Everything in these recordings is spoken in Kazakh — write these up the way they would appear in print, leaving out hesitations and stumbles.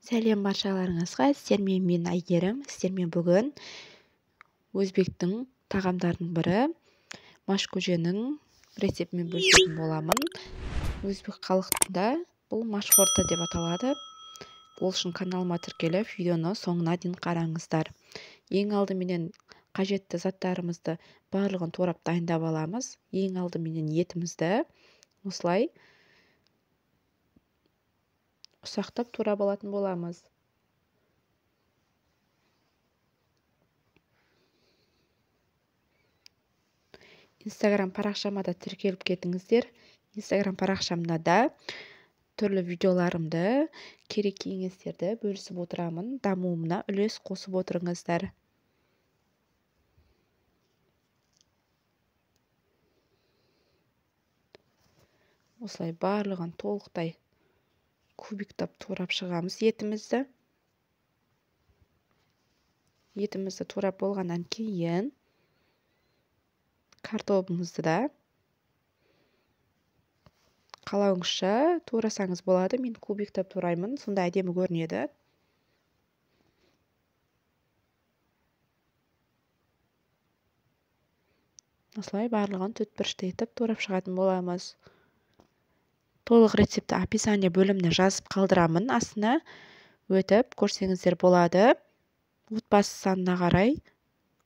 Сәлем баршаларыңызға, сіздермен мен Әйгерім. Сіздермен бүгін өзбектің тағамдарының бірі машкөженің рецептімен бөлісетін боламын. Өзбек халқында бұл машхорта деп аталады. Ол үшін каналыма тіркеліп, видеоны соңына дейін қараңыздар. Ең алдыменен қажетті заттарымызды барлығын турап дайындап аламыз. Ең алдыменен етімізді осылай ұсақтап турап алатын боламыз. Инстаграм парақшама да тіркеліп кетіңіздер. Инстаграм парақшамда да түрлі видеоларымды, керек кеңестерді бөлісіп отырамын. Дамуымна үлес қосып отырыңыздар. Осылай барлығын толықтай кубиктап турап шығамыз етімізді. Етімізді турап болғаннан кейін картобымызды да қалауыңызша турасаңыз болады. Мен кубиктап тураймын, сонда әдемі көрінеді. Осылай барлығын төртбұрышты етіп турап шығатын боламыз. Толық рецептті описание бөліміне жазып қалдырамын. Астына өтіп көрсеңіздер болады. Отбасы санына қарай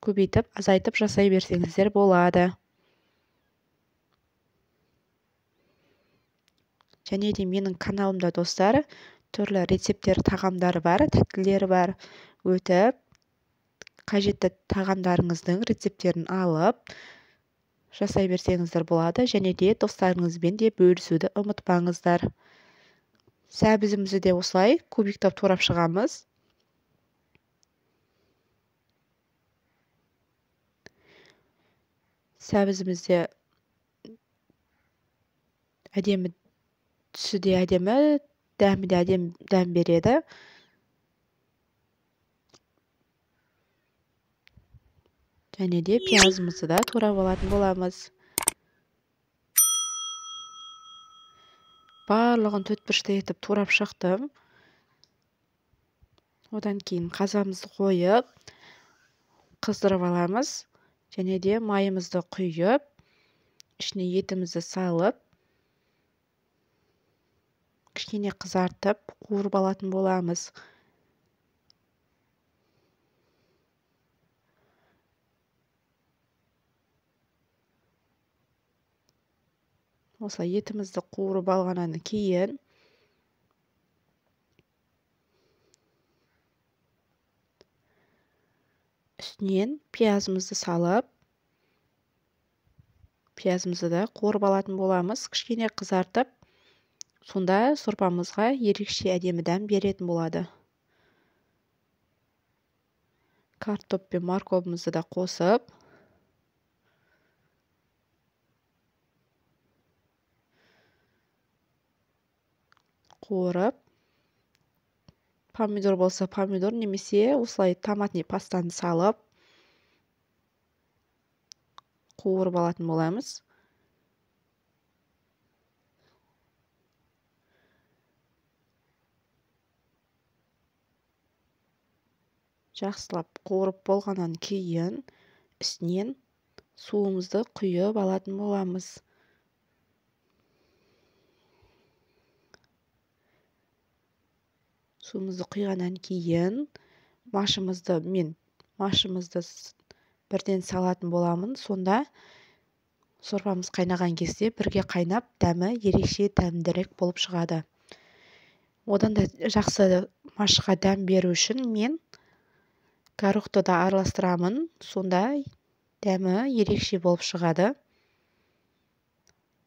көбейтіп, азайтып жасай берсеңіздер болады. Және де менің каналымда, достар, түрлі рецепттер, тағамдары бар, тәттілері бар. Өтіп, қажетті тағамдарыңыздың рецепттерін алып жасай берсеңіздер болады. Және де достарыңызбен де бөлісуді ұмытпаңыздар. Сәбізімізді де осылай кубиктап турап шығамыз. Сәбізіміз де әдемі, түсі де әдемі, дәмі де әдемі дәм береді. Және де пиязымызды да турап алатын боламыз. Барлығын төртбұрышты етіп турап шықтым. Одан кейін қазанымызды қойып, қыздырып аламыз. Және де майымызды құйып, ішіне етімізді салып, кішкене қызартып, қуырып алатын боламыз. Осылай етімізді қуырып алғаннан кейін үстінен пиязымызды салып, пиязымызды да қуырып алатын боламыз, кішкене қызартып, сонда сорпамызға ерекше әдемі дәм беретін болады. Картоп пен морковымызды да қосып, қуырып, помидор болса помидор немесе осылай томатный пастаны салып қуырып алатын боламыз. Жақсылап қуырып болғаннан кейін үстінен суымызды құйып алатын боламыз. Суымызды құйғаннан кейін машымызды бірден салатын боламын. Сонда сорпамыз қайнаған кезде бірге қайнап, дәмі ерекше дәмдірек болып шығады. Одан да жақсы машқа дәм беру үшін мен горохты да араластырамын. Сонда дәмі ерекше болып шығады.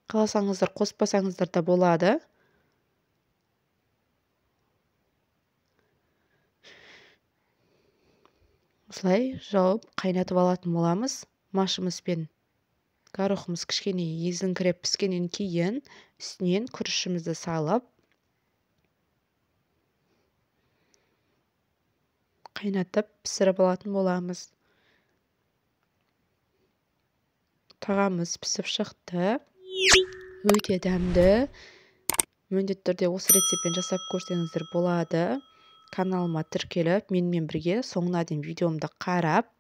Қаласаңыздар, қоспасаңыздар да болады. Осылай жауып қайнатып алатын боламыз. Машымыз пен горохымыз кішкене езіңкіреп піскеннен кейін үстінен күрішімізді салып қайнатып пісіріп алатын боламыз. Тағамымыз пісіп шықты. Өте дәмді. Міндетті түрде осы рецептпен жасап көрсеңіздер болады. Каналыма тіркеліп, менімен бірге соңына дейін видеомды қарап,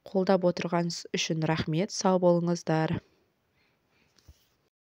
қолдап отырғаныңыз үшін рахмет. Сау болыңыздар.